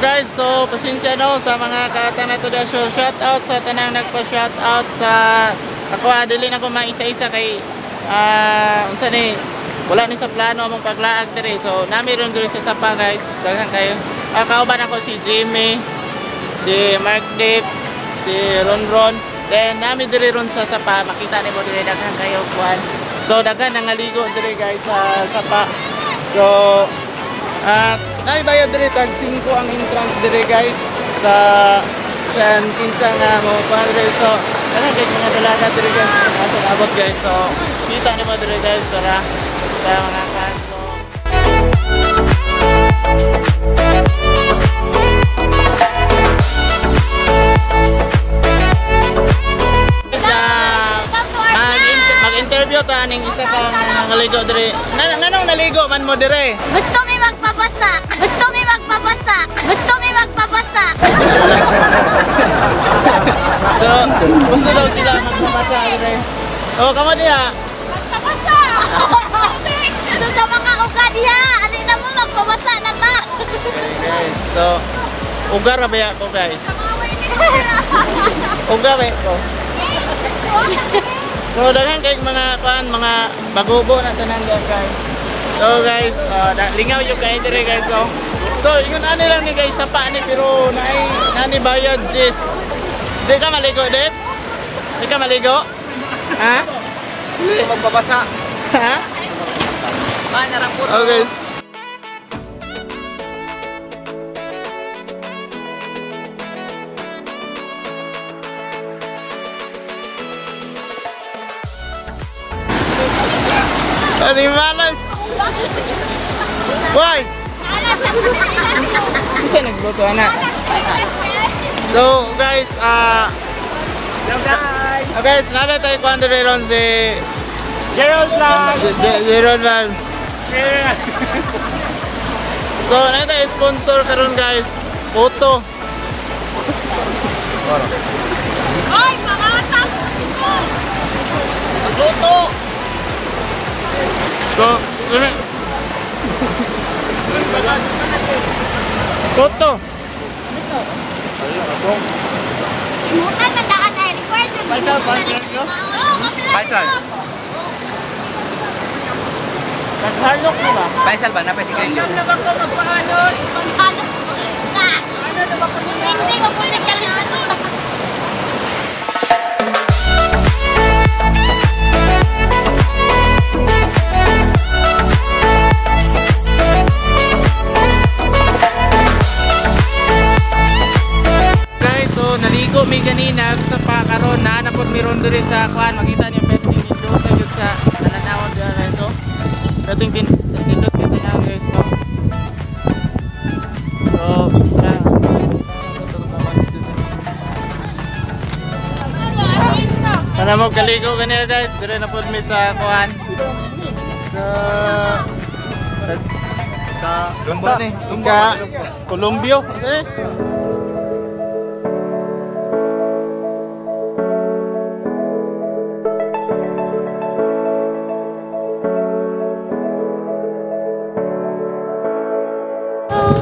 Guys, so pasensya no sa mga kaatan na to da. So shout out sa tanang nagpa-shout out sa ako, dili na ko maisa-isa kay unsa ni, wala ni sa plano among paglaag diri. So nami ron diri sa Sapa, guys. Daghan kayo. Kauban ako si Jimmy, si Mark Dip, si Ron Ron. Then nami diri ron sa Sapa, makita nimo diri daghan kayo kuan. So daghan nangaligo diri, guys, sa Sapa. So at naibayad diri, tag 5 ang entrance diri, guys, sa sa kinsa nga mo kuan diri. So daghan kay mga dalaga diri, guys, asa abot, guys. So kita nimo diri, guys, tara sa mga kan. So sa mag-interview ta aning isa ka nga naligo diri. Nganong naligo man mo diri? Gusto mi magpabasa. Gusto mi magpabasa. Gusto mi magpabasa. So, gusto daw sila magpabasa diri. Oh, kamo diha. Magpabasa. So sa mga uga diha, ani na mo magpabasa na ta. Okay, guys. So, uga ra ba ko, guys? Uga ba ko? So, daghan kay mga kuan, mga bagubo na tanan diha, guys. So guys, lingaw yung kayo diri, guys. So ingon ani lang ni, guys, sapa ni pero naay nani bayad jis. Di ka maligo, Dep? Di ka maligo? Ha? Hindi magpabasa. Ha? Narang puto. Oh, guys. Ano yung balance? Why? Isa nagluto na. So guys, Hello, guys. Oh, guys, nada tayo kuan diri ron si Gerald Vlog. Gerald Vlog. So nada tayo sponsor karon, guys. Photo. Ay, pangatas. Magluto. So, Photo. Imutan na daan ay required yun. Faisal. Naghalok mo ba? Faisal ba? Napay si Grillo. Maghalok ka. Hindi mo pwede kailangan. Guys, so naligo mi ganina sa pa karon na napod mi ron diri sa kuan, makita niyo perting nindot gyud sa tanawon diha, guys. So perting nindot kay tanaw, guys. So so tara. Tara mo kaligo ganiya, guys, diri na pod mi sa kuan. Sa Sa sa ni ka Columbio. Sa ni?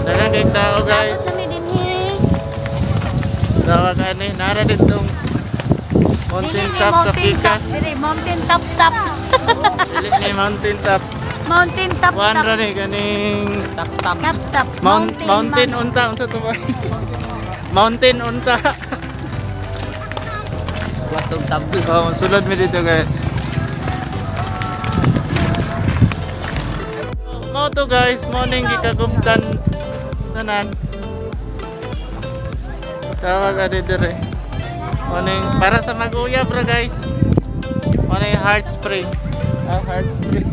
Daghang kay tao, guys. Kami din here. Tawag ani, nara ditong mountain top sa Pikas. Dili, mountain top top. Dili ni mountain top. Mountain top Kuan top. ra ni kaning Tap tap. Top top. Mountain unta unsa to ba? Mountain unta. Watong tabi. Oh, sulod mi dito, guys. Mo to, guys, morning gikaguptan tanan. Tawag ani dire. Morning para sa maguya bro, guys. Morning heart spray. Ah, heart spray.